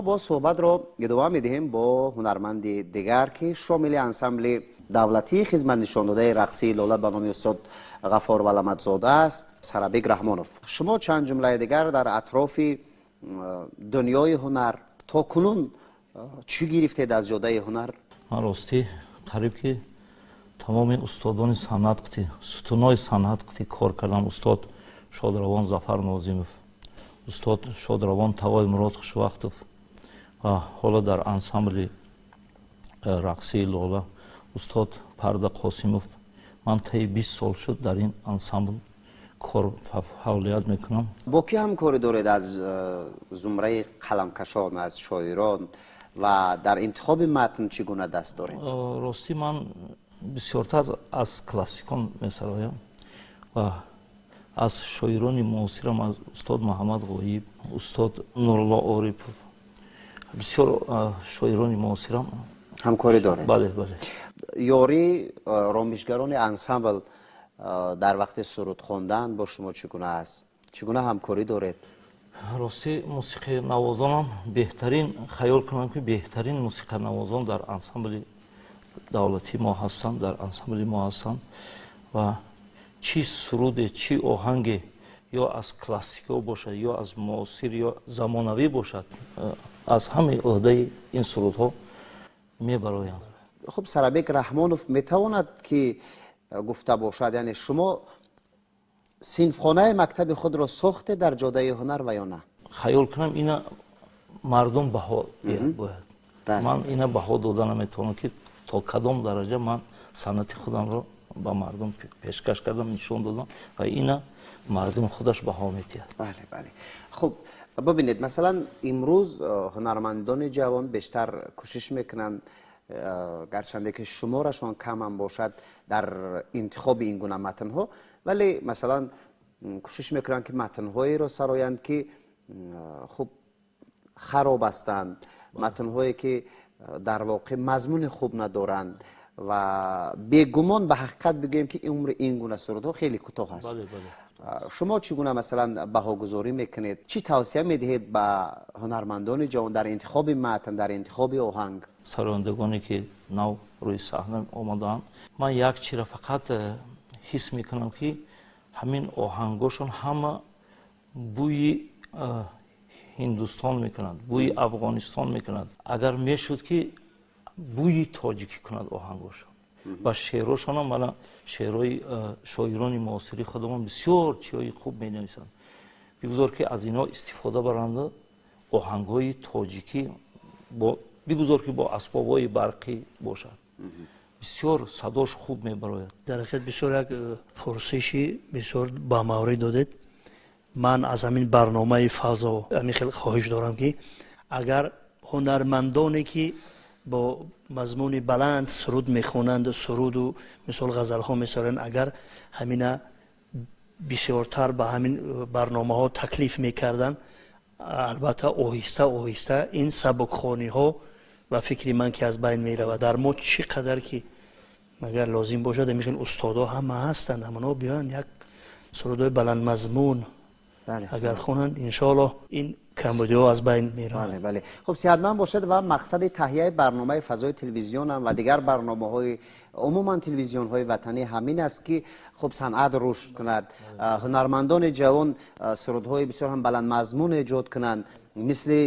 Боз суҳбатро идома медиҳем бо ҳунарманди дигар, ки шомили ансамбли давлатии хизматнишондодаи рақсии Лола ба номи устод Ғафор Валаматзода аст, Сарабек Раҳмонов. Шумо чанд ҷумлаи дигар дар атрофи дунёи ҳунар, то кунун чӣ гирифтед аз ҷодаи ҳунар? Ман ростӣ қариб ки тамоми устодони санъат қити, сутунои санъат қити кор кардам. Устод шодравон Зафар Нозимов, устод шодравон Тағои Мурод Хушвақтов ва ҳоло дар ансамбли рақсии Лола устод Парда Қосимов. Ман таи 20 сол шуд, дар ин ансамбл кор фаъолият мекунам. Бо кӣ ҳамкорӣ доред аз зумраи қаламкашон, аз шоирон, ва дар интихоби матн чӣ гуна даст доред? Ростӣ, ман бисёртар аз классикон месароям ва аз шоирони муосирам, аз устод Муҳаммад Ғоиб, устод Нурулло Орипов, бисёр шоирони муосирам. Ҳамкорӣ доред? Бале. Ёрӣ ромишгарони ансамбл дар вақти суруд хондан бо шумо чӣ гуна аст? Чӣ гуна ҳамкорӣ доред? Ростӣ, мусиқинавозонам беҳтарин, хаёл кунам ки беҳтарин мусиқанавозон дар ансамбли давлатии мо ҳастанд, дар ансамбли мо ҳастанд ва чӣ суруде, чӣ оҳанге, ё аз классикиҳо бошад, ё аз муосир, ё замонавӣ бошад, аз ҳамаи ӯҳдаи ин сурудҳо мебароянд. Хуб, Сарабек Раҳмонов метавонад ки гуфта бошад, яъне шумо синфхонаи мактаби худро сохте дар ҷодаи ҳунар ва ё на? Хаёл кунам, ина мардум баҳо диҳад бояд. Ман ина баҳо дода наметавонам, ки то кадом дараҷа ман санъати худамро ба мардум пешкаш кардам, нишон додам, ва ина мардум худаш баҳо медиҳад. Бале, хуб, бибинед, масалан, имрӯз ҳунармандони ҷавон бештар кӯшиш мекунанд, гарчанде ки шуморашон камам бошад дар интихоби ин гуна матнҳо, вале масалан кӯшиш мекунанд, ки матнҳоеро сароянд, ки хуб хароб ҳастанд, матнҳое ки дар воқеъ мазмуни хуб надоранд, ва бегумон, ба ҳақиқат бигӯем, ки умри ин гуна сурудҳо хеле кӯтоҳ аст. Шумо чӣ гуна, масалан, баҳогузорӣ мекунед? Чӣ тавсия медиҳед ба ҳунармандони ҷавон дар интихоби матн, дар интихоби оҳанг? Сарояндагоне ки нав рӯи саҳна омадаанд, ман як чиро фақат ҳис мекунам, ки ҳамин оҳангошон ҳама бӯи Ҳиндустон мекунад, бӯи Афғонистон мекунад. Агар мешуд, ки бӯи тоҷикӣ кунад оҳангошон ва шеърошонам. Мана шеърҳои шоирони муосири худамон бисёр чиҳои хуб менависанд. Бигузор, ки аз инҳо истифода баранда, оҳангҳои тоҷикӣ, бигузор, ки бо асбобҳои барқӣ бошад, бисёр садош хуб мебарояд. Дар ҳақиқат, бисёр як пурсиши бисёр бамаврид додед. Ман аз ҳамин барномаи «Фазо» ҳамин хел хоҳиш дорам, ки агар ҳунармандоне, ки бо мазмуни баланд суруд мехонанду суруду мисол ғазалҳо месароянд, агар ҳамина бисёртар ба ҳамин барномаҳо таклиф мекарданд, албатта, оҳиста оҳиста ин сабукхониҳо, ба фикри ман, ки аз байн меравад. Дар мо чӣ қадар ки магар лозим бошад, ҳамин хел устодо ҳама ҳастанд, ҳамонҳо биёянд, як сурудҳои баландмазмун агар хонанд, иншоаллоҳ, ин камбудиҳо аз байн меравад. Бале, хуб, сиҳатманд бошед. Ва мақсади таҳияи барномаи «Фазои» телевизионам ва дигар барномаҳои умуман телевизионҳои ватанӣ ҳамин аст, ки хуб санъат рушд кунад, ҳунармандони ҷавон сурудҳои бисёр ҳам баландмазмун эҷод кунанд, мисли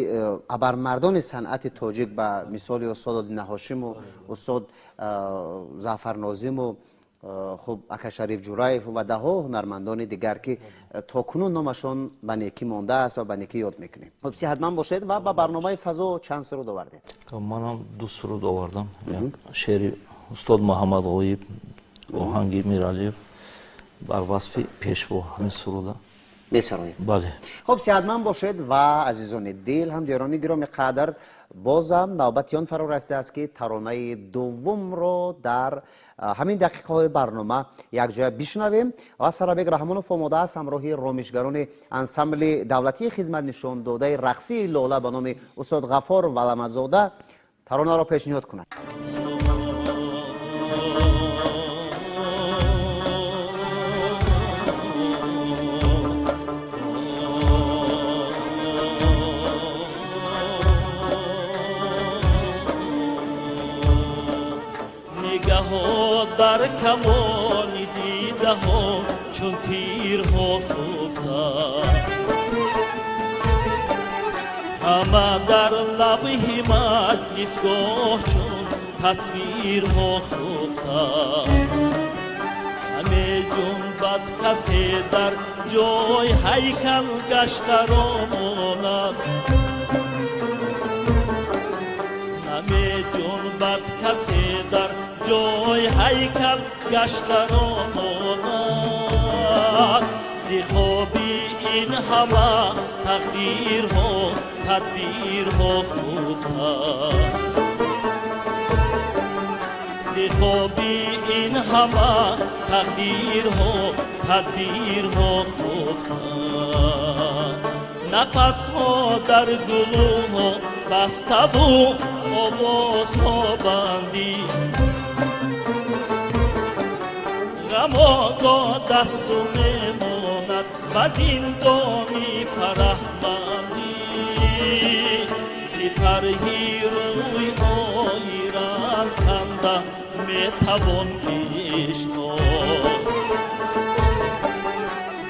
абармардони санъати тоҷик, ба мисоли устод Одина Ҳошиму устод Зафар Нозиму, хуб, ака Шариф Ҷураев ва даҳҳо ҳунармандони дигар, ки то кунун номашон ба некӣ мондааст ва ба некӣ ёд мекунем. Хуб, сиҳатманд бошед. Ва ба барномаи «Фазо» чанд суруд овардед? Манам ду суруд овардам: як шеъри устод Муҳаммад Ғоиб, оҳанги Миралиев, бар васфи Пешво ҳамин суруда. Месароед? Бале. Хуб, сиҳатманд бошед. Ва азизони дил, ҳамдиёрони гироми қадр, бозам навбати он фаро расидааст, ки таронаи дуввумро дар ҳамин дақиқаҳои барнома якҷоя бишнавем, ва Сарабек Раҳмонов омодааст ҳамроҳи ромишгарони ансамбли давлатии хизматнишондодаи рақсии Лола ба номи устод Ғафор Валамазода таронаро пешниҳод кунад. Шӯълаҳо дар камони дидаҳо чун тирҳо хуфта, ҳама дар лабҳи маҷлисгоҳ чун тасвирҳо хуфта. Ҳаме ҷунбад касе дар ҷой ҳайкал гаштаро монад, намеҷунбад касе дар ҷой ҳайкал гаштаро монад. Зи хоби ин ҳама тақдирҳо тадбирҳо хуфта, зи хоби ин ҳама тақдирҳо тадбирҳо хуфта. Нафасҳо дар гулӯҳо баставу овозҳо бандӣ, ғамозо дасту мемонад ба зиндони фараҳмандӣ. Зи тарҳи рӯйҳои рангканда метавон бишнохт,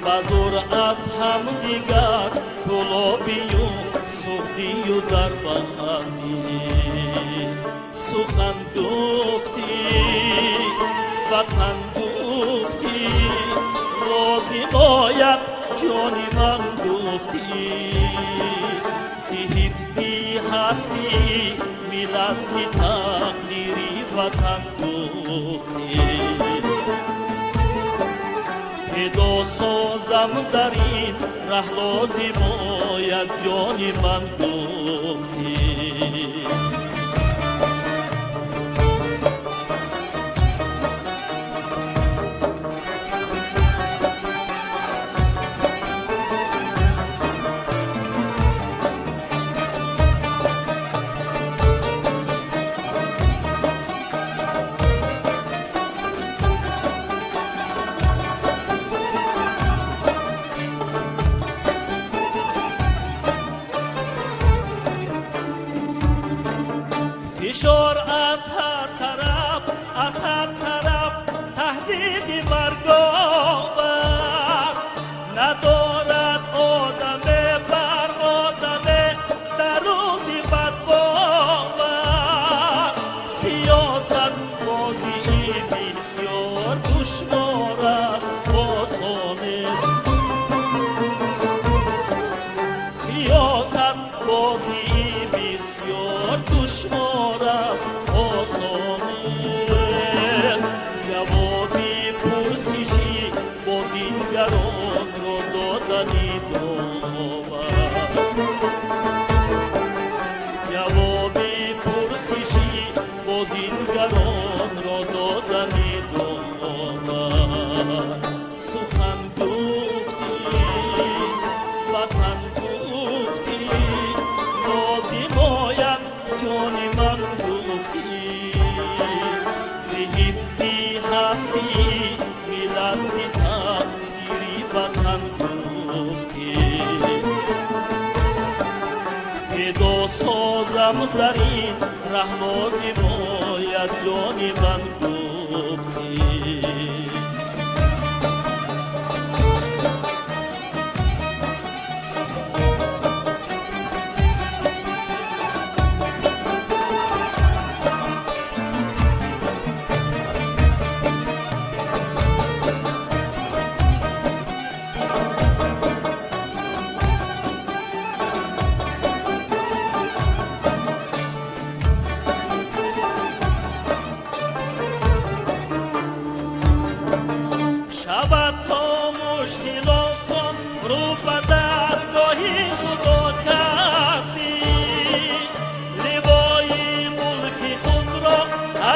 ба зур аз ҳамдигар кӯлобию суғдию дарбандӣ. Сухан гуфтӣ, ватан гуфтӣ, лозим ояд ҷони ман гуфтӣ. Зи ҳифзи ҳастӣ миллати тақдири ватан гуфтӣ. Фидо созам дар ин раҳ лозим ояд ҷони ман гуфтӣ. Фишор аз ҳар тараф, аз ҳар тараф таҳдиди марговар, надорад одаме бар одаме дар рӯзи бадбовар. Сиёсат бозии бисёр душвор аст, осон нест. Сиёсат бозии бисёр душвор аст, осон нест. Ҷавоби пурсиши бозингаронро додани довар, ҷавоби пурсиши бозингаронро додани довар. Сухан гуфтӣ, ватан гуфтӣ, лозим ояд ҷони ман гуфтӣ. Зи ҳифзи ҳастӣ миллат зи тақдири ватан гуфтӣ. Фидо созам дар ин раҳ лозим ояд ҷони ман гуфтӣ. Шавад то мушкил осон рӯ ба даргоҳи Худо кардӣ, ливои мулки худро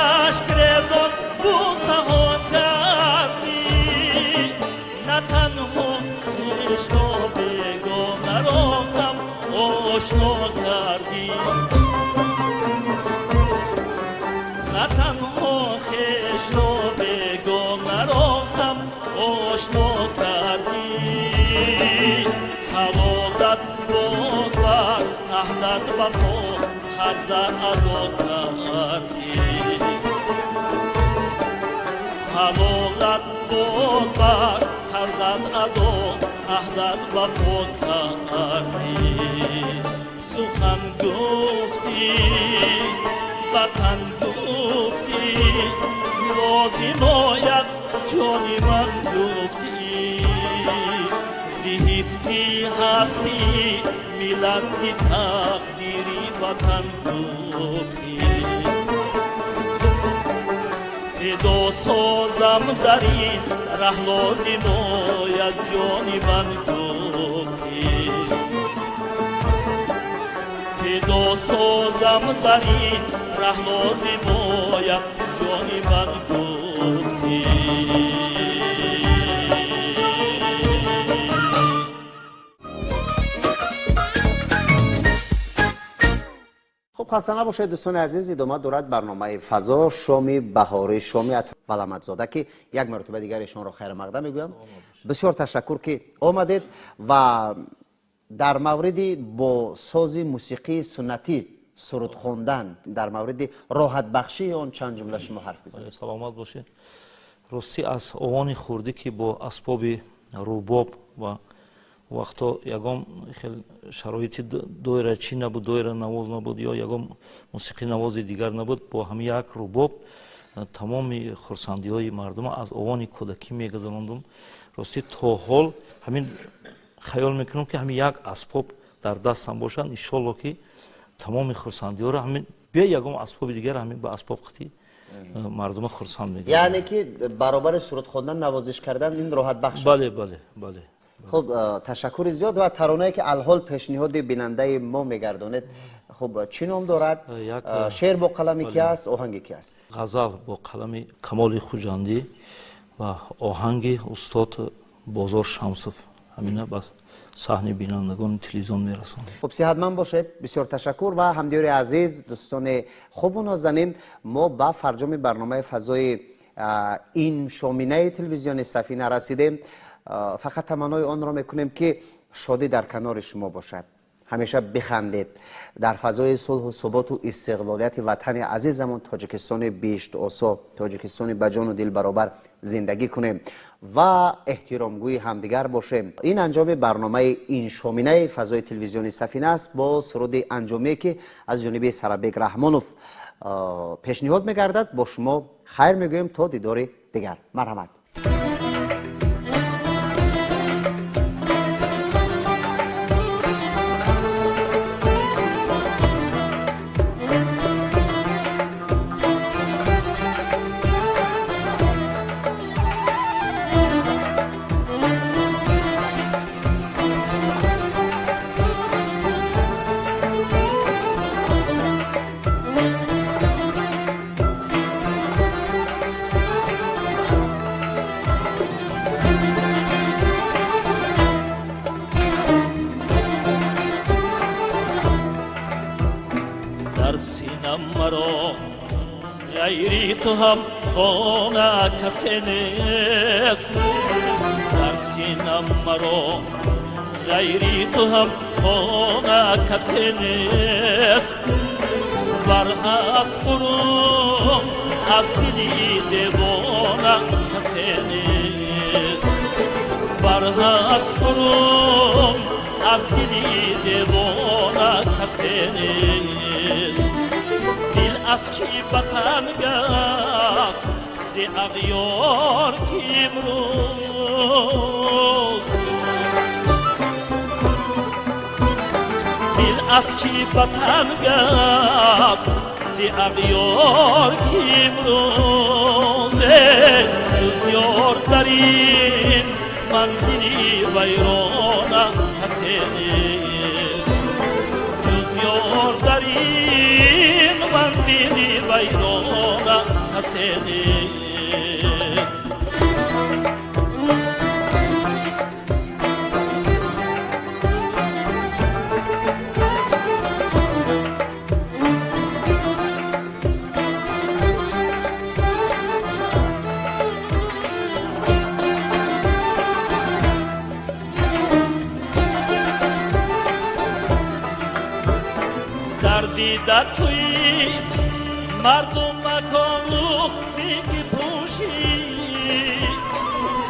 ашкрезон бӯсаҳо кардӣ. На танҳо хешро бегонаро ҳам ошно кардӣ, на танҳо хешро бегонаро ҳам ошно кардӣ. Ҳалолат бод бар аҳдат вафо қарза адо кардӣ. Ҳалолат бод бар қарзат адо, аҳдат вафо кардӣ. Сухан гуфтӣ, ватан гуфтӣ, лозим ояд ҷони ман гуфтӣ. Зи ҳифзи ҳастӣ миллат, зи тақдири ватан гуфтӣ. Фидо созам дар ин раҳ, лозим ояд ҷони ман гуфтӣ. Фидо созам дар ин раҳ, лозим ояд ҷони ман гуфтӣ. Хуб, хаста набошед, дӯстони азиз. Идома дорад барномаи «Фазо», шоми баҳорӣ, шоми Валамадзода, ки як маротиба дигар эшонро хайрмақдам мегӯям. Бисёр ташаккур, ки омадед ва дар мавриди бо сози мусиқии суннатӣ суруд хондан, дар мавриди роҳатбахшии он чанд ҷумла шумо ҳарф бизанед. Саломат бошед. Ростӣ, аз овони хурдӣ, ки бо асбоби рубоб ва вақто ягон хел шароити доирачӣ набуд, доиранавоз набуд ё ягон мусиқинавози дигар набуд, бо ҳами як рубоб тамоми хурсандиҳои мардума аз овони кӯдакӣ мегузарондум. Ростӣ, то ҳол ҳамин хаёл мекунам, ки ҳамин як асбоб дар дастам бошад, иншолло, ки тамоми хурсандиҳоро ҳамин бе ягон асбоби дигар ҳамин ба асбоб қатӣ мардума хурсанд мегардонам. Яъне ки баробари суруд хондан, навозиш кардан ин роҳатбахш аст. Бале, бале, бале. Хуб, ташаккури зиёд. Ва таронае, ки алҳол пешниҳоди бинандаи мо мегардонед, хуб, чӣ ном дорад? Шеър бо қалами ки аст, оҳанги ки аст? Ғазал бо қалами Камоли Хуҷандӣ ва оҳанги устод Бозор Шамсов. Ҳамина ба саҳни бинандагони телевизион мерасонем. Хуб, сиҳатманд бошед, бисёр ташаккур. Ва ҳамдиёри азиз, дӯстони хубу нозанин, мо ба фарҷоми барномаи «Фазои» ин шоминаи телевизиони Сафина расидем. Фақат таманнои онро мекунем, ки шодӣ дар канори шумо бошад, ҳамеша бихандед, дар фазои сулҳу суботу истиқлолияти ватани азизамон, Тоҷикистони биҳиштосо, Тоҷикистони ба ҷону дил баробар зиндагӣ кунем ва эҳтиромгӯи ҳамдигар бошем. Ин анҷоми барномаи ин шоминаи «Фазои» телевизиони Сафина аст бо суруди анҷомие, ки аз ҷониби Сарабек Раҳмонов пешниҳод мегардад. Бо шумо хайр мегӯем то дидори дигар. Марҳамат. Дар синам маро ғайри ту ҳам хона касе нест. Дар синам маро ғайри ту ҳам хона касе нест. Бар аз бурун аз дили девона касе нест. Бар аз бурун аз дили девона касе нест. Дил аз чӣ ба танг аст зи ағёр, ки имрӯз дил аз чӣ ба танг аст зи ағёр, ки имрӯз ҷуз ёр дар ин манзили вайрона касе нест. Ҷуз ёр дар ин манзили вайрона касе нест. Дар дида туи мардум макон лухтӣ, ки пӯшид.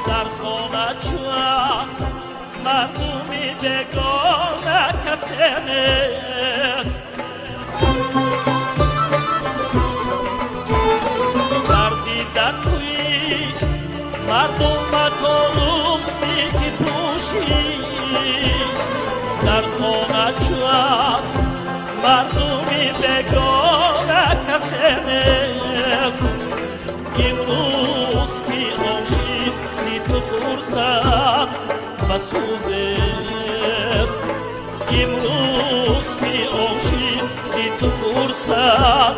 Дар хона чу аз мардуми бегона касе нест. Дар дида туи мардум макоруқси ки пӯшӣ. Дар хона чу аз мардуми бегона касе нест. Имрӯз ки ошиқ зи ту хурсанд ба сӯзест. Имрӯз ки ошиқ зи ту хурсанд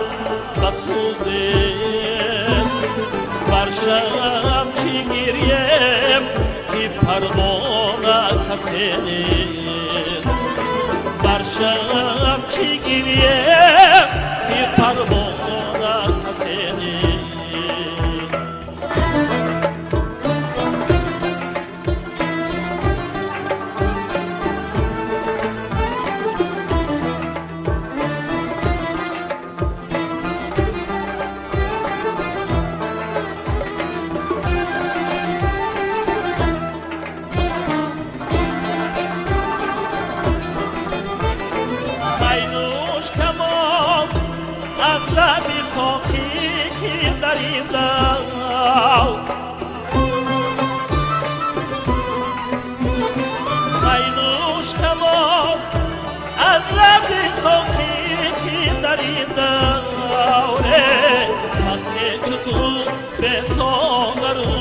ба сӯзест. Бар шам чӣ гирьем, ки парвона касе нест. Бар шам чӣ гирьем, ки парвона касе нест. Майнӯш камол аз лаби соқӣ, ки дар ин дав. Майнӯш камол аз лаби соқӣ, ки дар ин давре. Масте чу ту бесоғару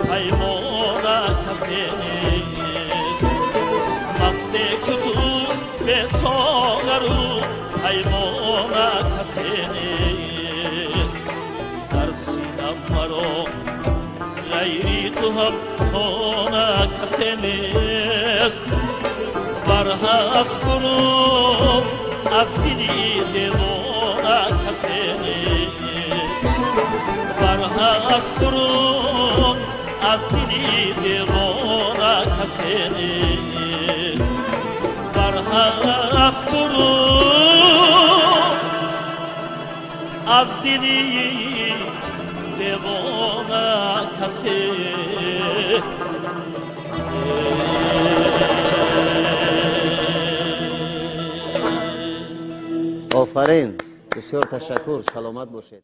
паймона касе нест. Масте чу ту бесоғару паймона касе нест. Дар синам маро ғайри ту ҳам хона касе нест. Барҳаст бурун аз дили девона касе нест. Барҳаст бурун аз дили девона касе нест. Барҳаст бурун аз дили девона касе. Офарин, бисёр ташаккур, саломат бошед.